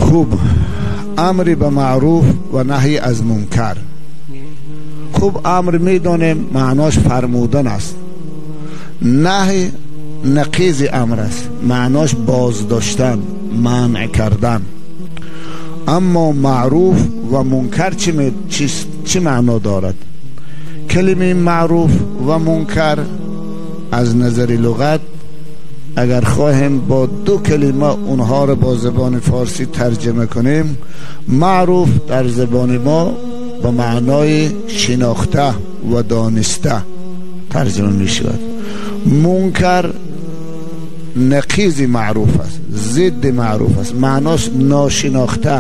Хуб, амри ба маъруф ва наҳй аз мункар. Хуб, амр медонем маънош фармудан аст. Наҳй нақизи амр аст, маънош боздоштан, манъ кардан. Аммо маъруф ва мункар чӣ маъно дорад? Калимаи маъруф ва мункар аз назари луғат агар хоҳем бо ду калима онҳоро бо забони форсӣ тарҷума кунем, маъруф дар забони мо ба маънои шинохта ва дониста тарҷума мешавад. Мункар нақизи маъруф аст, зидди маъруф аст, маънош ношинохта,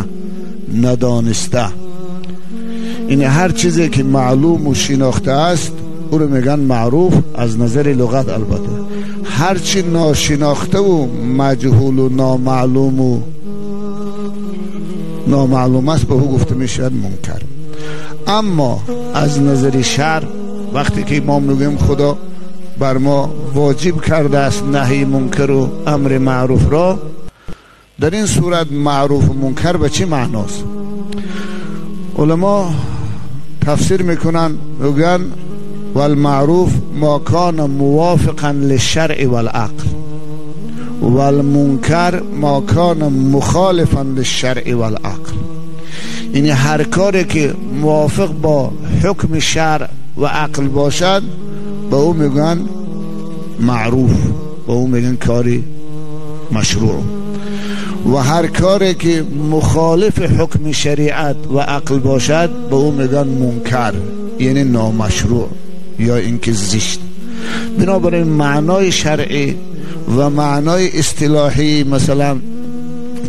надониста. Ин ҳар чизе ки маълуму шинохта аст ӯро мегӯянд маъруф аз назари луғат. Албатта ҳарчи ношинохтаву маҷҳулу номаълум аст ба ӯ гуфта мешавад мункар. Аммо аз назари шаръ вақте ки мо мегӯем Худо бар мо воҷиб кардааст наҳйи мункару амри маъруфро, дар ин сурат маъруфу мункар ба чӣ маъност? Уламо тафсир мекунанд, мегӯянд والمعروف ما كان موافقا للشرع والعقل والمنکر ما كان مخالفا للشرع والعقل. یعنی هر کاری که موافق با حکم شرع و عقل باشد به او میگن معروف، به او میگن کاری مشروع، و هر کاری که مخالف حکم شریعت و عقل باشد به او میگن منکر، یعنی نامشروع یا اینکه زشت. بنابراین معنای شرعی و معنای اصطلاحی مثلا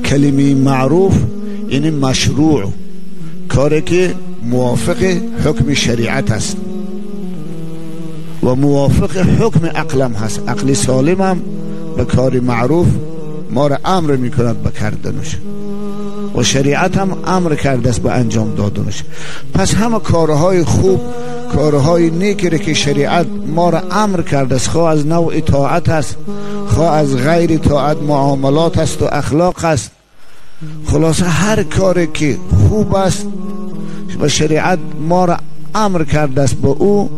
کلمه معروف یعنی مشروع، کاری که موافق حکم شریعت است و موافق حکم عقلم هست. عقل سالم هم به کار معروف ما را امر میکند به کردنش و شریعت هم امر کرده است به انجام دادنش. پس همه کارهای خوب، کارهای نیکی که شریعت ما را امر کرده است، خواه از نوع طاعت است، خواه از غیر طاعت معاملات است و اخلاق است، خلاصه هر کاری که خوب است و شریعت ما را امر کرده است به او،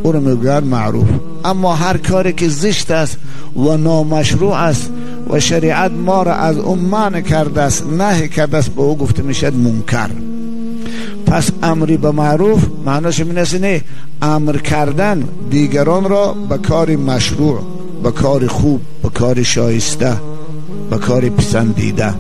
او را میگویند معروف. اما هر کاری که زشت است و نامشروع است و شریعت ما را از اون منع کرده است، نهی کرده است، به او گفته میشد منکر. پس امری به معروف معناش این است نه امر کردن دیگران را به کار مشروع، به کار خوب، به کار شایسته، به کار پسندیده.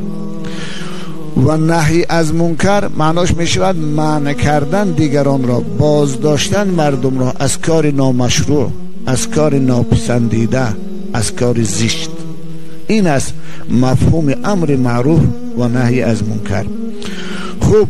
و نهی از منکر معناش میشود منع کردن دیگران را، بازداشتن مردم را از کار نامشروع، از کار ناپسندیده، از کار زشت. این است مفهوم امر معروف و نهی از منکر. خوب،